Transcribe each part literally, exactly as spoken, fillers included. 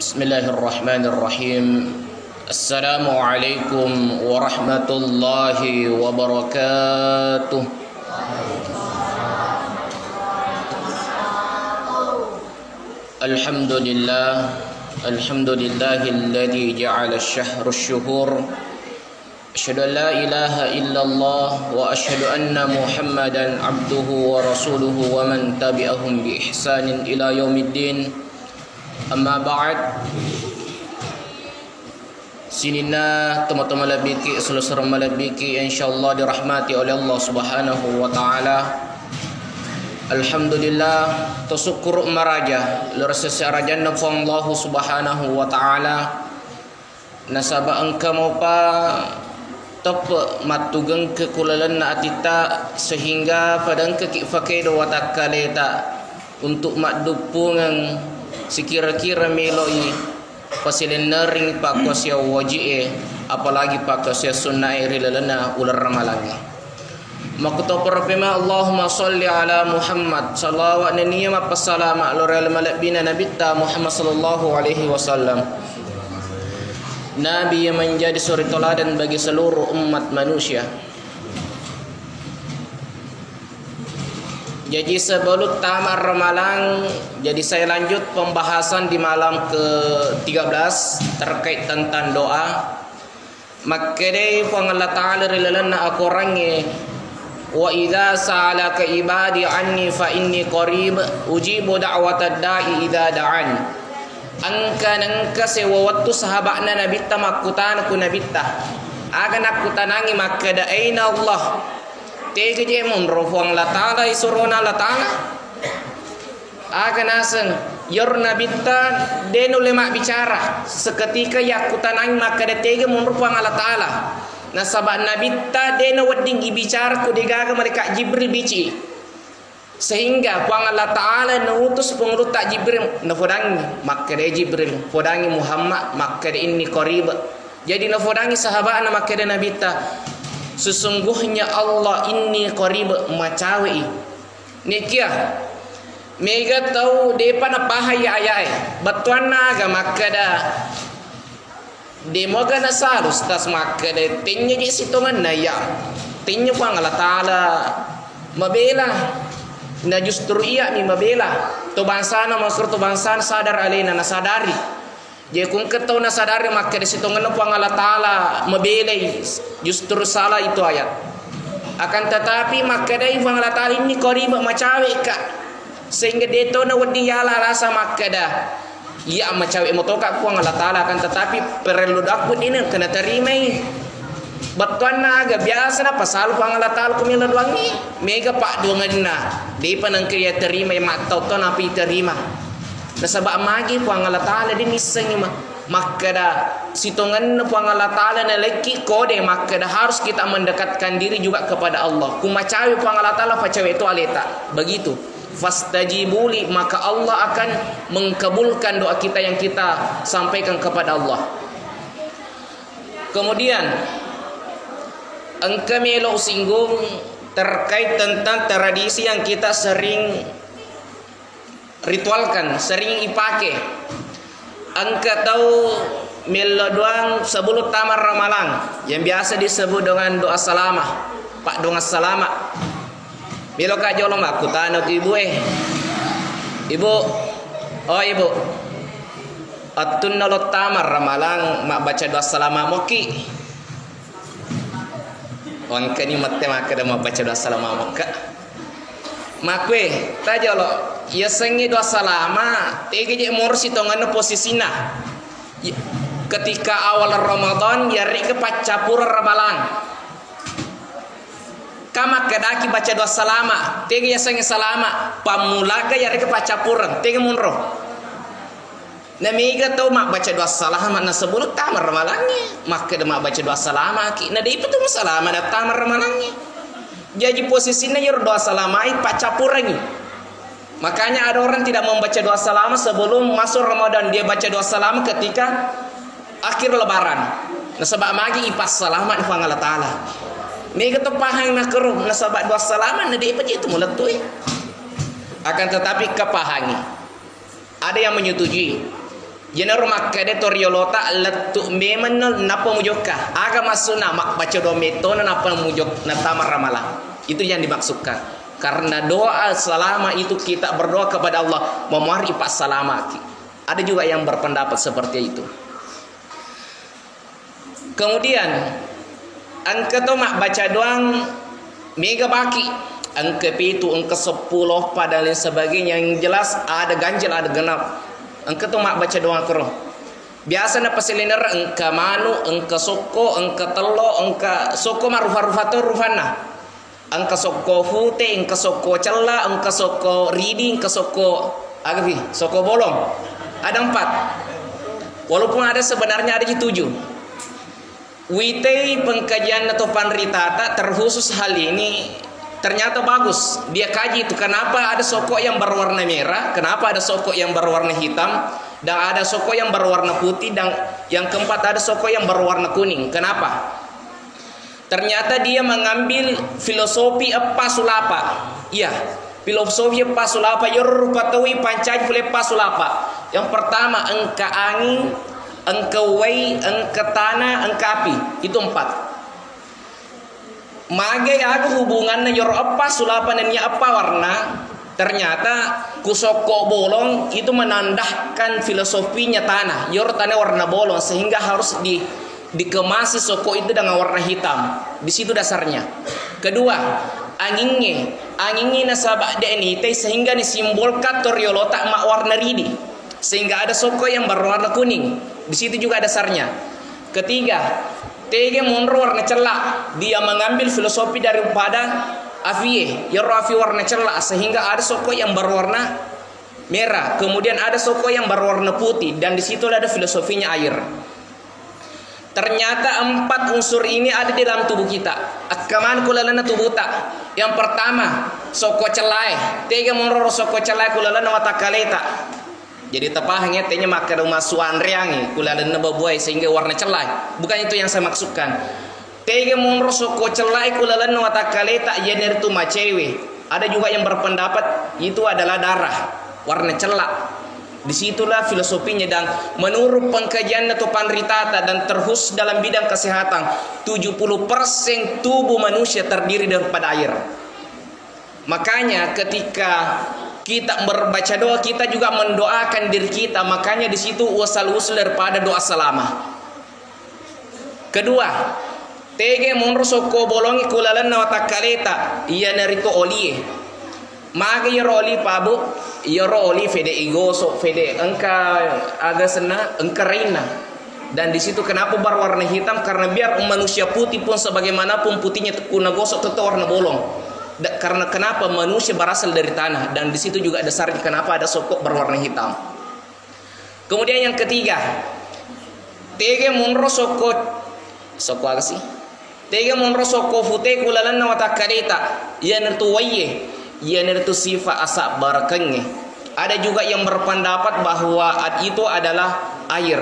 Bismillahirrahmanirrahim. Assalamualaikum warahmatullahi wabarakatuh. Alhamdulillah. Alhamdulillahilladzi ja'ala asy-syahra asy-syuhur. Asyhadu an la ilaha illallah wa asyhadu anna Muhammadan abduhu wa rasuluhu wa man tabi'ahum bi ihsanin ila yaumiddin. Amma ba'd. Sininna tomatoa malebbiki, selessureng malebbiki, insyaallah dirahmati oleh Allah Subhanahu wa Ta'ala. Alhamdulillah, tasukkuru maraja, luressesse arajanna Puang Allah Subhanahu wa Ta'ala. Nasaba engka mopa teppe mattugengke ku lalenna atitta, sehingga pada engkaki fakedo watakkaleta untuk madduppungeng sikira-kira meloi pasilennering pakkasiang waji'e, apalagi pakkasiang sunnae ri lalenna uleng ramalangnge. Makkutoparo pema, Allahumma shalli ala Muhammad, salawat nennia mappassalama lao ri ale malebbina Nabitta Muhammad sallallahu alaihi wasallam. Nabi yang menjadi suri teladan bagi seluruh umat manusia. Jadi sebelum tamat Ramalang, jadi saya lanjut pembahasan di malam ke tiga belas terkait tentang doa. Makkedai Puang Allah Ta'ala ri lalenna akorangnge, "Wa idza sa'alaka ibadi anni fa inni qarib, ujibu da'watad da'i idza da'an." Engka nengka sewa wettu sahaba'na Nabitta makkutana ku Nabitta. Aga nakkutanangi makkeda, "Aina Allah?" Tega je monro Puang Allah Ta'ala, isurona Allah Ta'ala? Aga naseng, iyaro Nabitta de nulle mabbicara, seketika yakkutanangi makkeda tega monro Puang Allah Ta'ala. Nasaba Nabitta de nawedding ibicara ku degaga malaikat Jibril bici. Sehingga Puang Allah Ta'ala nautus pengulutta Jibril, nafodangi, makkeda Jibril, fodangi Muhammad, makkeda inni qarib. Jadi nafodangi sahaba'na makkeda Nabitta, sesungguhnya Allah inni qarib, macawe'i. Nekia, mega tau depa napahang iya ayae. Bettuanna aga makkeda, de moga nasalah ustaz makkeda, tennya je sitongenna iya. Tennya Puang Allah Ta'ala mabela. Na justru iya mi mabela. To bangsana maksud to bangsana sadar alena, nasadari. Jadi ku engka tau nasadari makkeda sitongenna Puang Allah Ta'ala mabelai, justru salah itu ayat. Akan tetapi makkedai Puang Allah Ta'ala, "Inni qarib, macawe'ka." Sehingga de to nawedding yala alasa makkeda, "Iya macawe motoka Puang Allah Ta'ala." Akan tetapi perellu doakku dina kena terimai. Bettuanna aga biasa napasalu Puang Allah Ta'ala ku melo doangngi. Mega paddoangenna, depa nengka iya terima, iya mattau to napi terima. Nasaba magi Puang Allah Ta'ala de missengi ma-, makkeda sitongenna Puang Allah Ta'ala nalekki kode makkeda harus kita mendekatkan diri juga kepada Allah. Ku macawe Puang Allah Ta'ala, pacawe to aleta. Begitu. Fastajibuli, maka Allah akan mengkabulkan doa kita yang kita sampaikan kepada Allah. Kemudian, engka melo usinggung terkait tentang tradisi yang kita sering ritualkan, sering ipake. Engka tau melo doang sebelum tamat Ramalang, yang biasa disebut dengan doa salama, paddoang salama. Melo ka jolo makkutana ku ibu e, "Ibu, oh ibu, wettunna lo tamat Ramalang mabbaca doa salama moki?" Wangkani mette makkeda mabbaca doa salama mokka. Makkue, ta jolo, yasengnge doa salama, tega je moro sitongenna posisina. Y-, ketika awal Ramadan, yarega paccappureng Ramalang. Ka makkedaki baca doa salama, tega yasengnge salama, pammulaga yarega paccappureng, tega monro. Na mega tau mabbaca doa salama na sebelum tamat Ramalangnge, makkeda mabbaca doa salamaki, na depa tu salama na tamat Ramalangnge. Jaji posisina iyaro doa salamai paccappurengi. Makanya ada orang tidak membaca doa salama sebelum masuk Ramadan, dia baca doa salama ketika akhir Lebaran. Nasaba magi ipassalama Puang Allah Taala. Mega to pahang nakero, nasaba doa salama na depa je tu mulettui. Akan tetapi kepahangi. Ada yang menyetujui. Iyanaro makkeda to riolota lettu memenno nappa mujokka. Aga maksudna? Mabbaca doa mettono nappa mujok-, nattama ramalang. Itu yang dimaksudkan. Karena doa selama itu kita berdoa kepada Allah, memohon ipassalamaki. Ada juga yang berpendapat seperti itu. Kemudian, engka to mabbaca doang mega baki, engka pitu, engka seppulo, pada lain sebagainya. Yang jelas ada ganjil, ada genap. Engka to mabbaca doang kero. Biasa na pasilinera engka manu, engka sokko, engka tello, engka sokko marufa-rufa to rufanna. Engka sokko fute, engka sokko cella, engka sokko ridi, engka sokko, aga fi? Sokko bolong. Ada empat. Walaupun ada sebenarnya ada ji tujuh. Witei pengkajian atau panritata terkhusus hal ini ternyata bagus. Dia kaji itu kenapa ada sokko yang berwarna merah, kenapa ada sokko yang berwarna hitam, dan ada sokko yang berwarna putih, dan yang keempat ada sokko yang berwarna kuning. Kenapa? Ternyata dia mengambil filosofi eppa sulapa. Iya, filosofi eppa sulapa, iyaro rupa tauwe pancaji pole eppa sulapa. Yang pertama, engka angin, engka uwai, engka tanah, engka api. Itu empat. Magai aga hubunganna iyaro eppa sulapa nennia eppa warna? Ternyata ku sokko bolong itu menandakan filosofinya tanah. Iyaro tanah warna bolong, sehingga harus di-, dikemasi sokko itu dengan warna hitam. Di situ dasarnya. Kedua, angingnge. Angingnge nasaba de' nitai sehingga nisimbolkan to riolota ma warna ridi. Sehingga ada sokko yang berwarna kuning. Di situ juga dasarnya. Ketiga, tege monro warna cella. Dia mengambil filosofi daripada afie. Iyaro afi warna cella, sehingga ada sokko yang berwarna merah. Kemudian ada sokko yang berwarna putih. Dan di situlah ada filosofinya air. Ternyata empat unsur ini ada di dalam tubuh kita. Akkamana ku lalenna tubuhta. Yang pertama, sokko cellae. Tege monro sokko cellae ku lalenna watakkaleta. Jadi tapahangngi, tenya makkeda massu anreangngi ku lalenna babuae sehingga warna cellai. Bukan itu yang saya maksudkan. Tege monro sokko cellai ku lalenna watakkaleta, iyanaritu macewe. Ada juga yang berpendapat itu adalah darah, warna cella. Disitulah filosofinya, dan menurut pengkajianna to panritata dan terkhusus dalam bidang kesehatan, tujuh puluh persen tubuh manusia terdiri daripada air. Makanya ketika kita berbaca doa, kita juga mendoakan diri kita. Makanya di situ uasal usul daripada doa selama. Kedua, tege monro sokko bolongi ku lalenna watakkaleta, iyanaritu olie. Maga iyaro oli, Pak, Bu? Iyaro oli fede igoso, fede engka aga senna, engka rainna. Dan di situ kenapa berwarna hitam? Karena biar manusia putih pun, sebagaimanapun putihnya, ku nagosok tetap warna bolong. Da-, karena kenapa? Manusia berasal dari tanah, dan di situ juga dasarnya kenapa ada sokko berwarna hitam. Kemudian yang ketiga, tege monro sokko, sokko aga sih? Tege monro sokko fute ku lalenna watakkaleta, iyanaritu waiye, iyanaritu sifat asabbarakeng. Ada juga yang berpendapat bahwa ad-, itu adalah air.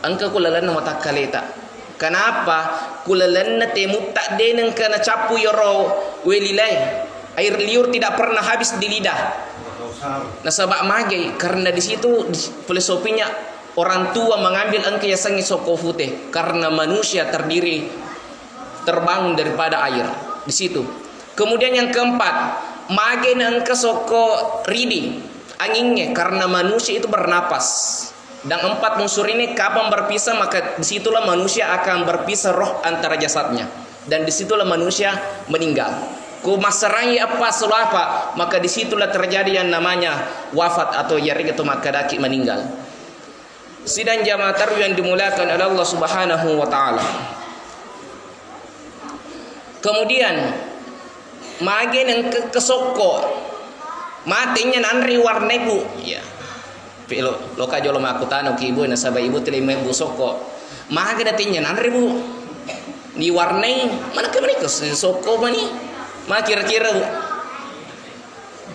Engka ku lalenna watakkaleta. Kenapa? Ku lalenna temutta de nengka nacappu iyaro wae lilae. Air liur tidak pernah habis di lidah. Nasaba magai, karena di situ filosofinya orang tua mengambil engka yasengnge sokko fute, karena manusia terdiri, terbangun daripada air di situ. Kemudian yang keempat, magai na engka sokko ridi, angingnge, karena manusia itu bernapas. Dan empat unsur ini kapan berpisah, maka disitulah manusia akan berpisah roh antara jasadnya. Dan disitulah manusia meninggal. Ku massarangi eppa sulapa, maka disitulah terjadi yang namanya wafat atau yarega tu makkedaki meninggal. Sidang jamaah tarwih yang dimuliakan oleh Allah Subhanahu wa Ta'ala. Kemudian, mage nengke kesokko. Matenya nanre warnai, Bu. Iya. Pe lo, loka jolo makkutana ki ibu, nasaba ibu tuli mebbu sokko. Mage natenya nanre, Bu. Diwarnai, mana ke mereka sokko mani? Ma kira-kira, Bu.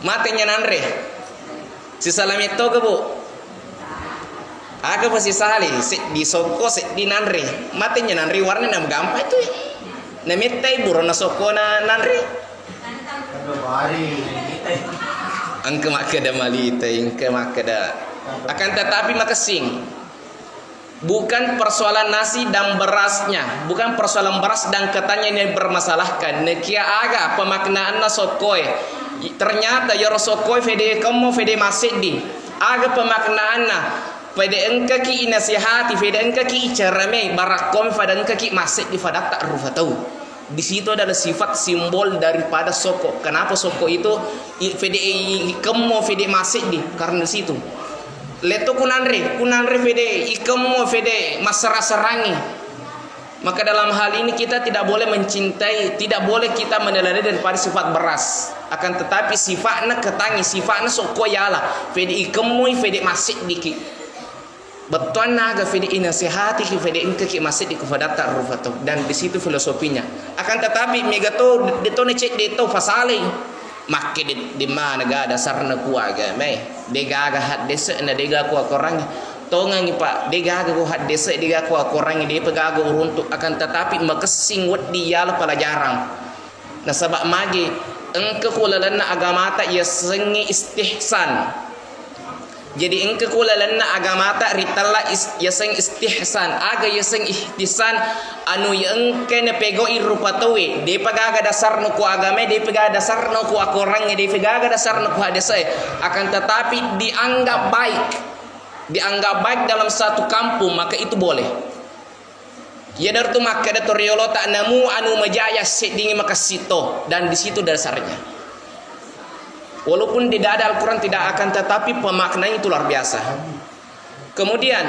Matenya nanre. Sisala mettoga, Bu? Aga pa sisali, seddi sokko, seddi nanre. Matenya nanre warna na gampang itu. Na mettai burona sokko na nanre. Engka makkeda malita, engka makkeda. Akan tetapi makessing. Bukan persoalan nasi dan berasnya, bukan persoalan beras dan ketannya yang dipermasalahkan. Nekia aga pemaknaanna sokkoe. I-, ternyata iyaro sokkoe fede kemmo, fede masseddi. Aga pemaknaanna? Fede engkaki inasihati, fede engkaki iceramai, barakkomi fada engkaki masseddi fadatta rufa tau. Di situ adalah sifat simbol daripada sokko. Kenapa sokko itu i-, fede i-, i-, kemmo, fede masseddi? Karena di situ. Letto kunanre, kunanre fede ikemmu fede massera-serangi. Maka dalam hal ini kita tidak boleh mencintai, tidak boleh kita menilai daripada sifat beras. Akan tetapi sifatna ketangi, sifatna sokko yala. Fede ikemmui, fede masseddiki. Bettuanna aga fede inasehatiki, fede engkaki masseddi ku fadatta rufa tau. Dan di situ filosofinya. Akan tetapi mega to, de to nacedde to fasalai. Makke de, de mana ga dasarna ku agamae. De gaga haddese'na, de gaga ku akorangnge. Tongangi, Pak, de gaga ku haddese, de gaga ku akorangnge, depa gaga uruntu. Akan tetapi makessing wedding yala pelajaran. Nasaba magi engka ku lalenna agamata yasengnge istihsan. Jadi engka ku lalenna agamata ritella is-, yaseng istihsan. Aga yaseng istihsan? Anu engka napegau'i rupa tauwe, depa gaga dasarna ku agamae, depa gaga dasarna ku akorangnge, depa gaga dasarna ku haddese, akan tetapi dianggap baik. Dianggap baik dalam satu kampung, maka itu boleh. Iyanaritu makkeda to riolota, namu anu majaya seddingi makessing to, dan di situ dasarnya. Walaupun tidak ada Al-Quran, tidak akan, tetapi pemaknaan itu luar biasa. Kemudian,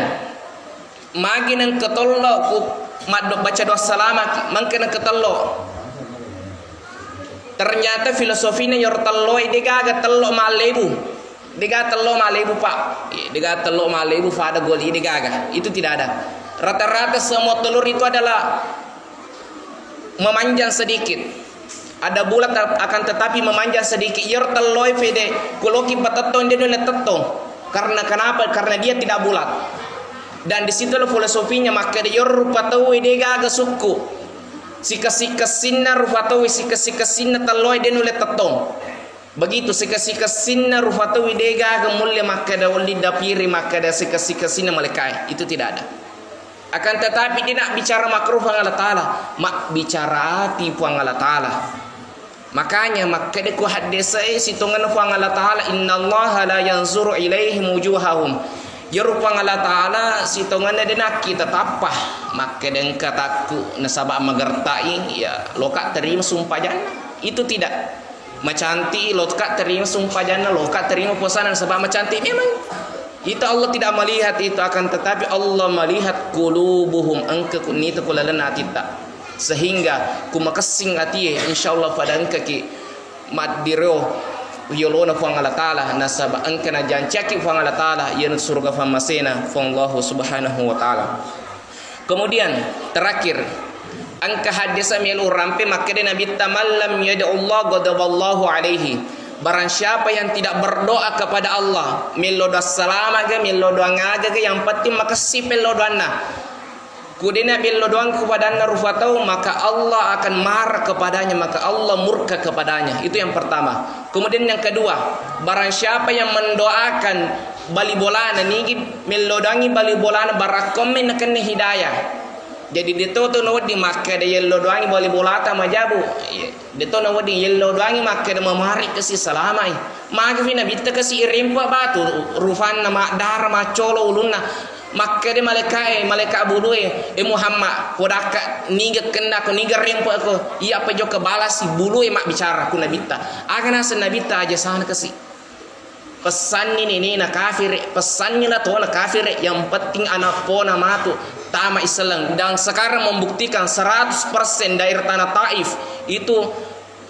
magi nengka tollo ku maddo-, baca doa salama, mengka nengka tello. Ternyata filosofina iyaro telloe de gaga tello mallebu. De gaga tello mallebu, Pak. Iya, de gaga tello mallebu fada goli, de gaga. Itu tidak ada. Rata-rata semua telur itu adalah memanjang sedikit. Ada bulat, akan tetapi memanjang sedikit. Iyaro telloe fede, kuloki patettong, de nulle tettong. Karena kenapa? Karena dia tidak bulat. Dan di situlah filosofinya, makkeda iyaro rupa tauwe de gaga sukku. Sikessi-kessinna rupa tauwe, sikessi-kessinna telloe de nulle tettong. Begitu, sikessi-kessinna rupa tauwe de gaga mulle makkeda wedding dapiri, makkeda sikessi-kessinna malaikae. Itu tidak ada. Akan tetapi, de nabbicara makruh Puang Allah Ta'ala, mabbicara ati Puang Allah Ta'ala. Makanya, makkeda ku haddese sitongenna Puang Allah Ta'ala, "Innallaha la yanzuru ilaihim wujuhahum." Iyaro Puang Allah Ta'ala sitongenna de nakkita tappa. Makkeda engka takku nasaba magertai, ya, loka terima sumpajanna. Itu tidak. Macantik, loka terima sumpajanna, loka terima puasana, nasaba macantik memang. Itu Allah tidak melihat itu, akan tetapi Allah melihat qulubuhum, engka ku nita ku lalenna atitta. Sehingga ku makessing atie, insyaallah pada engkaki maddiro yolona Puang Allah Ta'ala, nasaba engka najanciaki Puang Allah Ta'ala, iyana surga fammasena Puang Allah Subhanahu wa Ta'ala. Kemudian, terakhir, engka haddese melo rampe, makkeda Nabitta, "Man lam yad'ullah ghadaballahu alaihi." Barang siapa yang tidak berdoa kepada Allah, melo doa salama ga, melo doa ngaga ga, yang penting makessing pello doanna. Ku de nabello doang kepadanna rupa tau, maka Allah akan marah kepadanya, maka Allah murka kepadanya. Itu yang pertama. Kemudian yang kedua, barang siapa yang mendoakan bali bolana, nigi mello doangi bali bolana, barakkomme nakenna hidayah. Jadi, de to tu nawedding makkeda yello doangi bali bolata majabu. Iya, de to nawedding yello doangi makkeda mamari kasi salamai. Magi fi nabitta kasi irempa batu, rufanna maddara, maccolo ulunna. Makkeda malaikae, malaika bulue, "E Muhammad, kodakka niga kenna ko, niga rempa ko, iya apa jokka balasi bulue mabbicara ku nabitta." Aga naseng nabitta aja sana kasi. Pesanni nenena kafire, pesanni latona kafire, yang penting anak pona matu tama Islam. Dan sekarang membuktikan seratus persen daerah tanah Taif itu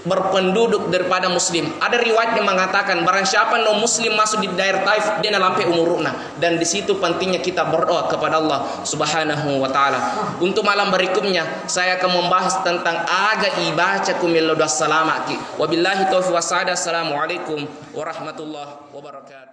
berpenduduk daripada muslim. Ada riwayat yang mengatakan, barang siapa non muslim masuk di daerah Taif, de nalampe umuruna. Dan di situ pentingnya kita berdoa kepada Allah Subhanahu wa Ta'ala. Untuk malam berikutnya, saya akan membahas tentang aga ibaca ku mello doa salamaki. Wabillahi taufiq wasada. Assalamualaikum warahmatullahi wabarakatuh.